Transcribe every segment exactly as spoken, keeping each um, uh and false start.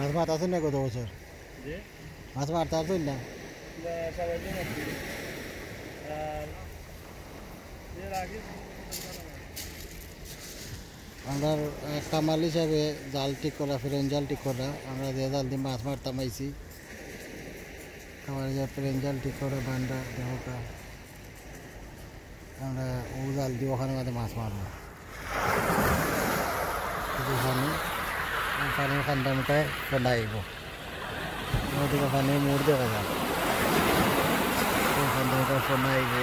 মাছ মারতাছইন না গত বছর? মাছ মারতাছইন না? আমরার, আহ, কামাল হিসাবে জাল ঠিক করা, ফ্রেঞ্চ জাল ঠিক করা, আমরা যে জাল দি মাছ মারতাম আইছি, কামাল হিসাবে ফ্রেঞ্চ জাল ঠিক করা, বান্দা দেহকা। আমরা অউ জাল দি অখানর মাঝে মাছ মারমু। এই যে পানি, এই পানির কান্দার মুখায় ফোনা আইবো। অউ দিকে পানি মুড় দেখা যায়। এই কান্দার মুখায় ফোনা আইবো।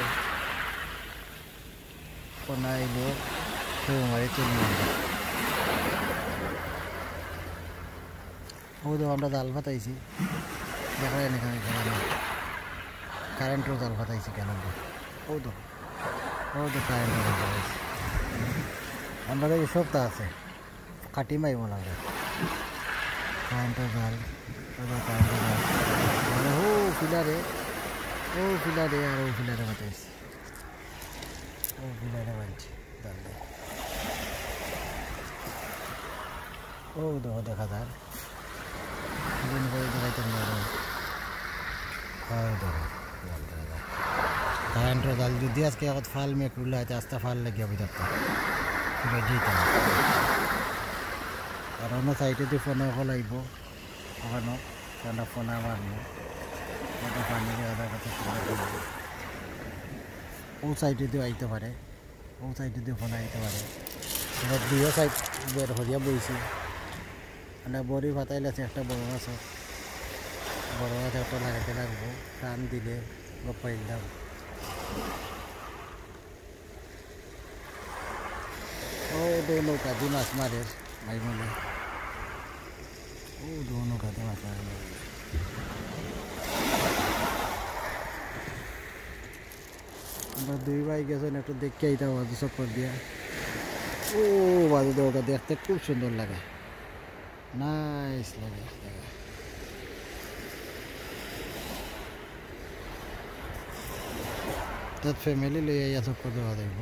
ফোনা আইলে কেউ মারি তুলমু আমরা। অউ দেখো, আমরা জাল ফাতাইছি। দেখা যায় না এখানে, এখানে। কারেন্টর জাল ফাতাইছি কেন? অউ দেখো, অউ দেখো, কারেন্টর জাল ফাতাইছি। আমরা দেখি সবটা আছে। কাটি মাইব না আমরা। কারেন্টর জাল, অউ দেখো কারেন্টর জাল। মানে অউ ফিলারে, অউ ফিলারে আর অউ ফিলারে ফাতাইছি। অউ ফিলারে বানছি, জাল দিয়া। অউ দেখো, দেখা যার। জুম করি দেখাইতাম না, অউ দেখো, জাল দেখা যার। কারেন্টর জাল যদি আজকে এখন ফাল মেঘ উঠলে হয়তো আস্তা ফাল লাগিয়া বই থাকতো। পুরা দিতাম। আর অন্য সাইডে দি ফোনা অকল আইবো। অখানো ঠান্ডা ফোনা মারমু। অউ পানি দেখা যার কত সুন্দর। অউ সাইডে দিও আইতে পারে। অউ সাইডে দিও ফোনা আইতে পারে। এবার দুইও সাইড বের করিয়া বইছি। মানে বড়ি ফাতাইল আছে একটা বড় মাছ। বড় মাছ একটা লাগাইতে লাগবো। টান দিলে গপ পাইলাম। অউ দেখো নৌকা দি মাছ মারের, ভাই বলে। অউ দেখো নৌকা দি মাছ মারের। আমরা দুই ভাই গেছইন, একটু দেখিয়া আইতাম বাজু চক্কর দিয়া। অউ বাজু দেখো, দেখতে খুব সুন্দর লাগে, নাইস লাগে। তাত ফ্যামিলি লইয়া ইয়া চক্কর দেওয়া যাইব,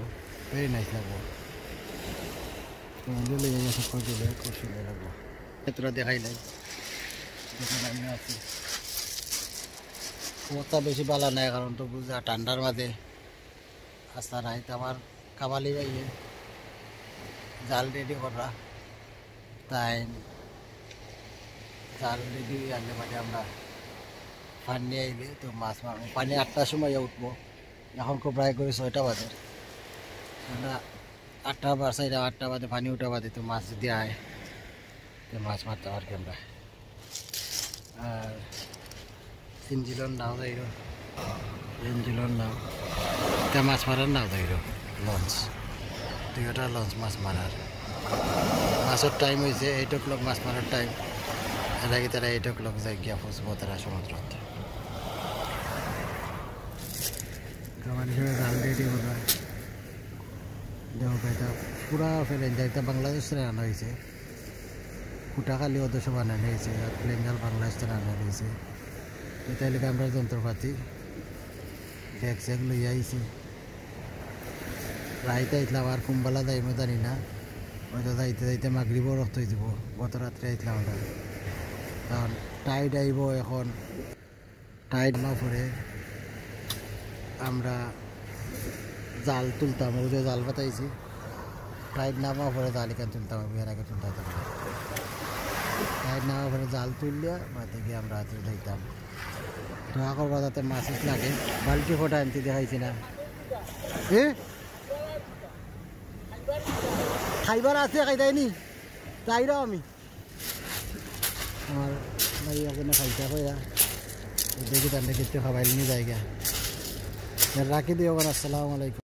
ভেরি নাইস লাগবো। ফ্যামিলি লইয়া ইয়া চক্কর দিলে খুব সুন্দর লাগবো। এতটা দেখাই নাই, দোকান আমি আছি। অবস্থা বেশি ভালা নাই, কারণ তো বুঝা ঠান্ডার মাঝে। আচ্ছা, রাইত আমার কাবালি ভাইয়ে জাল রেডি করা, তাই জাল রেডি আনলে মানে আমরা পানি আইলে তো মাছ মারবো। পানি আটটার সময় উঠবো, এখন খুব প্রায় করি ছয়টা বাজে। আমরা আটটা বা সাড়ে আটটা বাজে পানি উঠা বাদে তো মাছ যদি আয়, তো মাছ মারতাম আর কি আমরা। আর এনজিওর নাও যাইরো, এনজিওর নাও, তা মাছ মারার নাও যাইরো, লঞ্চ, দুইটা লঞ্চ মাছ মারার। মাছর টাইম হইছে এইট ও ক্লক, মাছ মারার টাইম। এর আগে তারা এইট ও ক্লক যাই গিয়া পৌঁছবো তারা সমুদ্রত। কামাল হিসাবে জাল রেডি করা। দেখো এটা পুরা ফেলে যায়, এটা বাংলাদেশ থেকে আনা হয়েছে। কুটাখালি অত সব আনা হয়েছে, আর প্লেন জাল বাংলাদেশ থেকে আনা হয়েছে। এটা হলে আমরা যন্ত্রপাতি, ব্যাগ স্যাগ লইয়া আইছি। রাইত আইতলাম, আর কুম্বালা যাইমু জানি না, হয়তো যাইতে যাইতে মাগরিবও রক্ত হয়ে দিব। গত রাত্রে আইতলাম আমরা, কারণ টাইড আইব এখন। টাইড না পরে আমরা জাল তুলতাম, ওই যে জাল পাতাইছি, টাইড নামা পরে জাল এখান তুলতাম, এর আগে তুলতাম না। টাইড নামা পরে জাল তুললে মাঠে গিয়ে আমরা হাতে যাইতাম। দোয়া করবা যাতে মাছ উস লাগে। বালতি ফোটা আনতে দেখাইছি না। এ? খাইবার আছে, খাইতাই নি? যাইরাম আমি। আমার ভাই একজনে খাইতা কইরা। দেখি তাহলে কিছু খাবাইল নিয়ে যাইগা। রাখি দিও, আসসালামু আলাইকুম।